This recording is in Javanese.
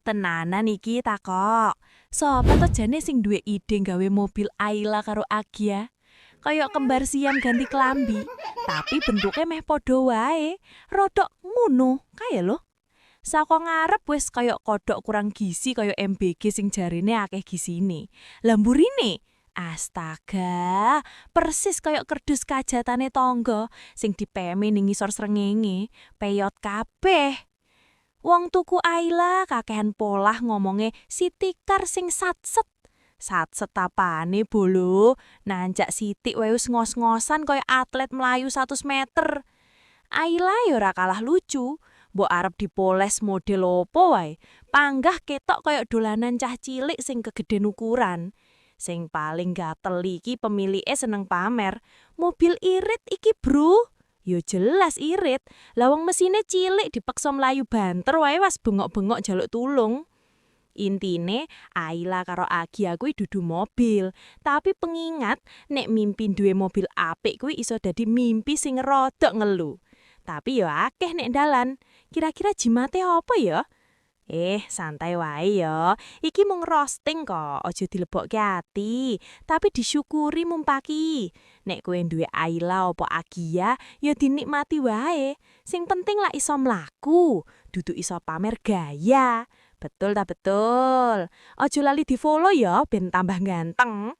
Tenanan iki takok. Sapa to jane sing duwe ide gawe mobil Ayla karo Agya? Kayak kembar siam ganti klambi, tapi bentuknya meh padha wae. Rodok ngono, kae lho. Saka ngarep wis kaya kodok kurang gizi, kaya MBG sing jarine akeh gizine. Lah, mburine? Astaga, persis kaya kerdus kajatane tangga sing dipeme ning ngisor srengenge, peyot kabeh. Wong tuku Ayla kakehan polah ngomonge city car sing satset. Satset apane, bolo? Nanjak sithik wae wis ngos-ngosan kaya atlet mlayu 100 meter. Ayla ya ora kalah lucu. Mbok arep dipoles model opo wae, panggah ketok kaya dolanan cah cilik sing kegeden ukuran. Sing paling gatel iki pemilike seneng pamer. "Mobil irit iki, Bro." Yo jelas irit. Lah, wong mesine cilik, dipaksa mlayu banter wae wis bengok-bengok jaluk tulung. Intine, Ayla karo Agya kuwi dudu mobil, tapi pengingat nek mimpi duwe mobil apik kuwi iso dadi mimpi sing rodok ngelu. Tapi yo akeh nek dalan. Kira-kira jimate apa ya? Eh, santai wae yo. Iki mung roasting kok, aja dilebokke ati, tapi disyukuri mumpaki. Nek kowe duwe Ayla apa Agya, ya dinikmati wae. Sing penting lah iso mlaku, dudu iso pamer gaya. Betul tak betul? Aja lali di-follow ya ben tambah ganteng.